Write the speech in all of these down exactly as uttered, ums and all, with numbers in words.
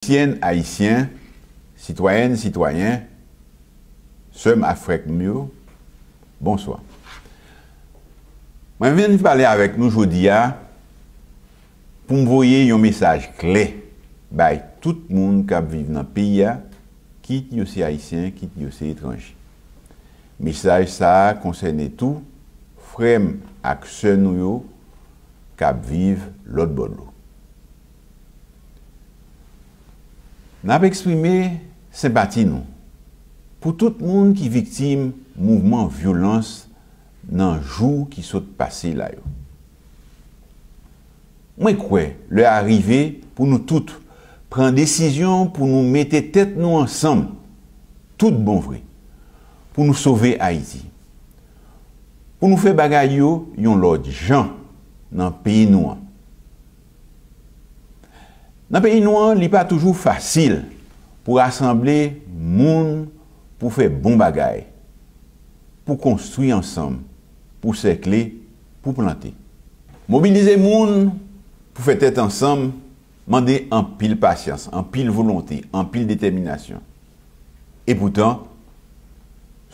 Ayisyèn, Ayisyen, sitwayèn, sitwayen, sè m ak frè m yo, bonswa. Mwen vin pale avèk nou jodi a pou m voye yon mesaj klè bay tout moun k ap viv nan peyi a, kit yo se Ayisyen, kit yo se etranje. Mesaj sa a konsène tou frè m ak sè nou yo k ap viv lòt bò dlo. N ap eksprime senpati nou pou tout moun ki viktim mouvman vyolans nan jou ki sot pase la yo. Mwen kwè lè a rive pou nou tout pran desizyon pou nou mete tèt nou ansanm tout bon vre, pou nou sove Ayiti, pou nou fè bagay yo yon lòt jan nan peyi nou an. Nan peyi nou an, li pa toujou fasil pou rasanble moun pou fè bon bagay, pou konstwi ansanm, pou sèkle, pou plante. Mobilize moun pou fè tèt ansanm mande anpil pasyans, anpil volonte, anpil detèminasyon. Epoutan,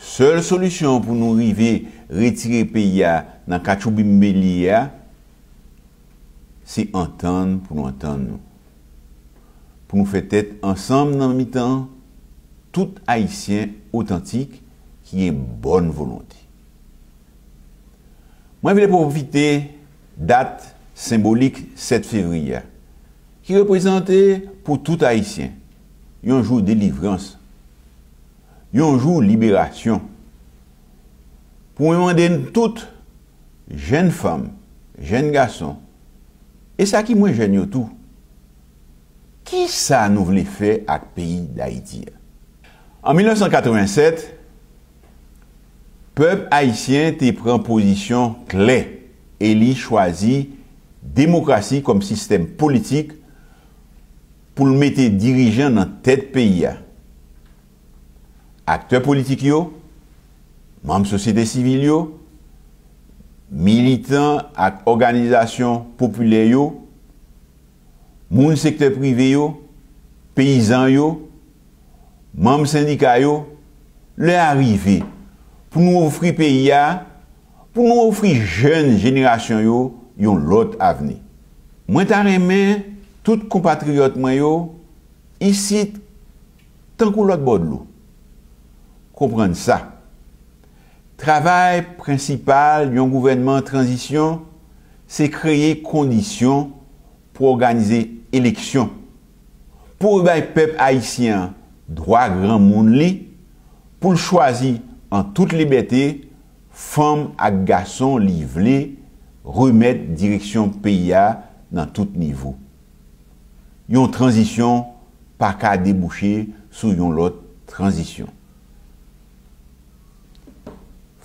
sèl solisyon pou nou rive retire peyi a nan katchoubinm li ye a, se antann pou nou antann nou, pou nou fè tèt ansanm nan mitan tout Ayisyen otantik ki gen bòn volonte. Mwen vle pwofite dat senbolik sèt fevriye a, ki reprezante pou tout Ayisyen yon jou delivrans, yon jou liberasyon, pou mwen mande n tout, jèn fanm, jèn gason, e sa ki mwen jèn yo tou, kisa nou vle fè ak peyi Dayiti a? An mil nèf san katrevennsèt, pèp ayisyen te pran pozisyon klè e li chwazi demokrasi kòm sistèm politik pou l mete dirijan nan tèt peyi a. Aktè politik yo, manm sosyete sivil yo, militan ak òganizasyon popilè yo, moun sektè prive yo, peyizan yo, manm sendika yo, lè a rive pou nou ofri peyi a, pou nou ofri jèn jenerasyon yo yon lòt avni. Mwen ta renmen tout konpatriyòt mwen yo isit tankou lòt bò dlo, konprann sa. Travay prensipal yon gouvènman tranzisyon se kreye kondisyon pou òganize eleksyon, pou bay pèp ayisyen an dwa granmoun li, pou l chwazi an tout libète fanm ak gason li vle remèt direksyon peyi a nan tout nivo. Yon tranzisyon pa ka debouche sou yon lòt tranzisyon.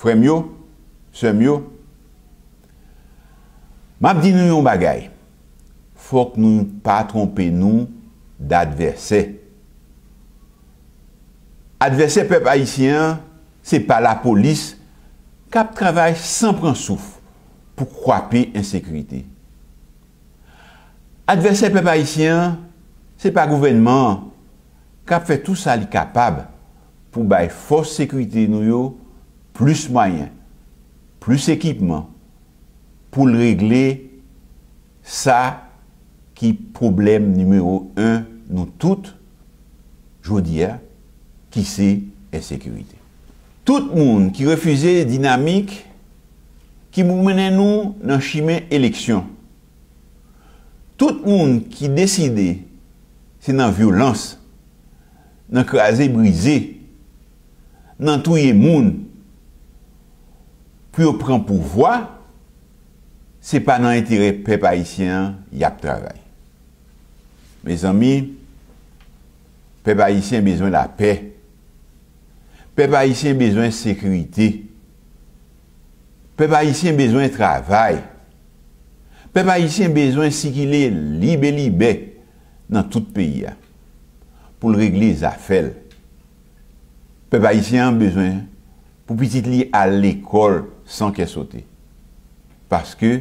Frè m yo, sè m yo, m ap di nou yon bagay, fòk nou pa twonpe nou d advèsè. Advèsè pèp ayisyen an, se pa lapolis k ap travay san pran souf pou kwape ensekirite. Advèsè pèp ayisyen an, se pa gouvènman an k ap fè tou sa li kapab pou bay fòs sekirite nou yo plis mwayen, plis ekipman, pou l regle sa ki pwoblèm nimewo en nou tout jodi a, ki se ensekirite. Tout moun ki refize dinamik ki pou mennen nou nan chimen eleksyon, tout moun ki deside se nan vyolans, nan kraze brize, nan touye moun pou yo pran pouvwa, se pa nan enterè pèp ayisyen an y ap travay. Mezanmi, pèp ayisyen bezwen lapè. Pèp ayisyen bezwen sekirite. Pèp ayisyen bezwen travay. Pèp ayisyen bezwen sikile libelibè nan tout peyi a pou l regle zafè l. Pèp ayisyen an bezwen pou pitit li al lekòl san kè sote. Paske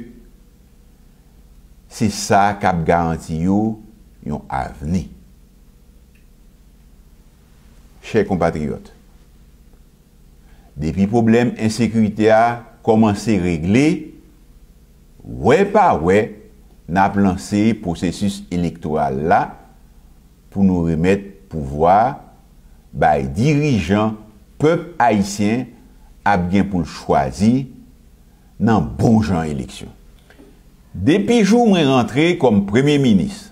se sa k ap garanti yo yon avni. Chè konpatriyòt, depi pwoblèm ensekirite a kòmanse regle, wè pa wè, n ap lanse pwosesis elektoral la pou nou remèt pouvwa bay dirijan pèp ayisyen ap gen pou l chwazi nan bon jan eleksyon. Depi jou mwen rantre kòm premye minis,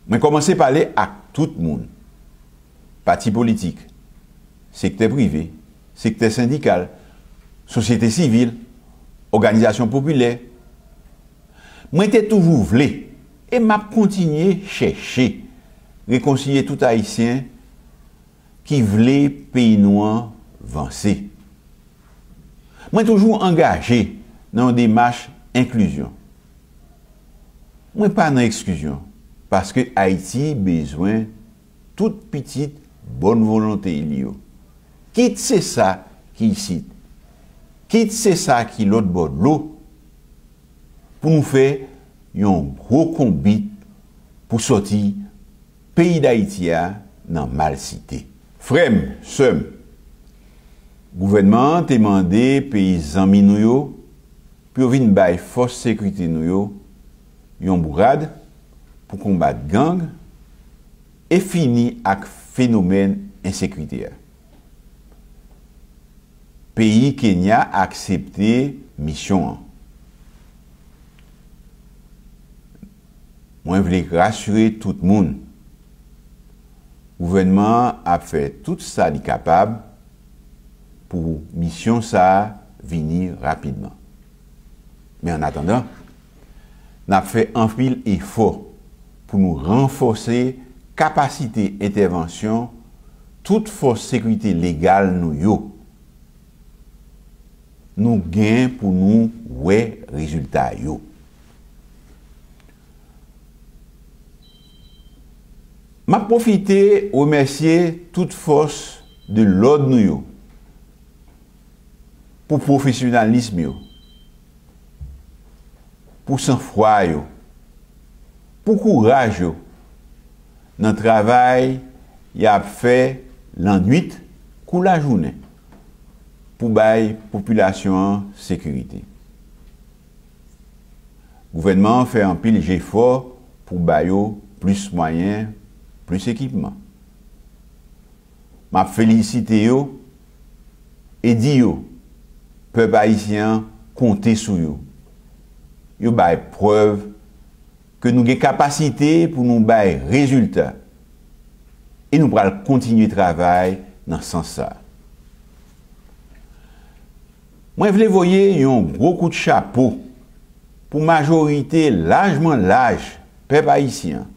mwen kòmanse pale ak tout moun, pati politik, sektè prive, sektè sendikal, sosyete sivil, òganizasyon popilè. Mwen te toujou vle, e m ap kontinye chèche, rekonsilye tout Ayisyen ki vle peyi nou an vanse. Mwen toujou angaje nan yon demach enklizyon. Mwen pa nan eksklizyon, paske Ayiti bezwen tout pitit bòn volonte li yo. Kit se sa ki isit, kit se sa ki lòt bò dlo, pou nou fè yon gwo konbit pou sòti peyi Dayiti a nan malsite. Frè m, sè m, gouvènman an te mande peyi zanmi nou yo pou yo vin bay fòs sekirite nou yo yon bourad pou konbat gang e fini ak fenomèn ensekirite a. Peyi Kenya aksepte misyon an. Mwen vle rasire tout moun, gouvènman an ap fè tout sa li kapab pou misyon sa a vini rapidman. Men annatandan, n ap fè anpil efò pou nou ranfòse kapasite entèvansyon tout fòs sekirite legal nou yo. Nou gen pou nou wè rezilta yo. M ap pwofite remèsye tout fòs de lòd nou yo pou pwofesyonalism yo, pou sanfwa yo, pou kouraj yo nan travay y ap fè lannwit kou lajounen pou bay popilasyon an sekirite. Gouvènman an fè anpil jefò pou ba yo plis mwayen, plis ekipman. M ap felisite yo e di yo pèp ayisyen an konte sou yo. Yo bay prèv ke nou gen kapasite pou nou bay rezilta e nou pral kontinye travay nan sans sa a. Mwen vle voye yon gwo kout chapo pou majorite lajman laj pèp ayisyen an,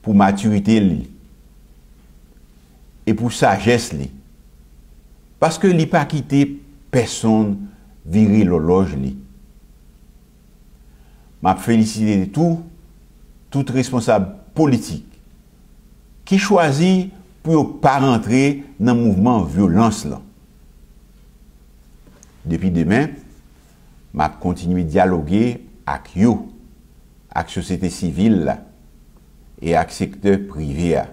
pou matirite li e pou sajès li, paske li pa kite pèsonn vire lòlòj li. M ap felisite tou tout responsab politik ki chwazi pou yo pa rantre nan mouvman vyolans lan. Depi demen, m ap kontinye dyaloge ak yo, ak sosyete sivil la e ak sektè prive a,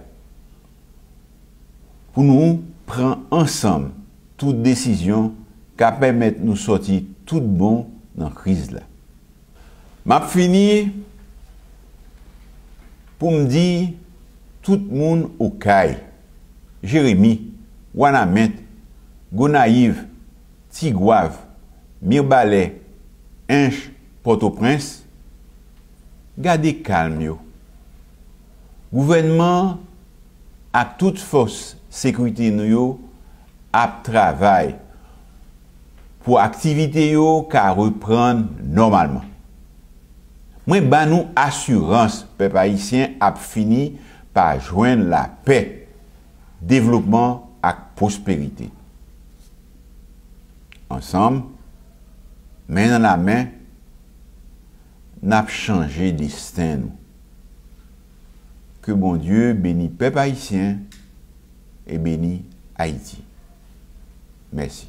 pou nou pran ansanm tout desizyon k ap pèmèt nou sòti tout bon nan kriz la. M ap fini pou m di tout moun Okay, Jeremi, Wanament, Gonayiv, Tigwav, Mibalè, Ench, Pòtoprens, gade kalm yo. Gouvènman ak tout fòs sekirite nou yo ap travay pou aktivite yo ka reprann nòmalman. Mwen ban nou asirans pèp ayisyen ap fini pa jwenn lapè, devlopman ak pwosperite. Ansanm, men nan lamen, n ap chanje desten nou. Ke Bondye beni pèp ayisyen e beni Ayiti. Mèsi.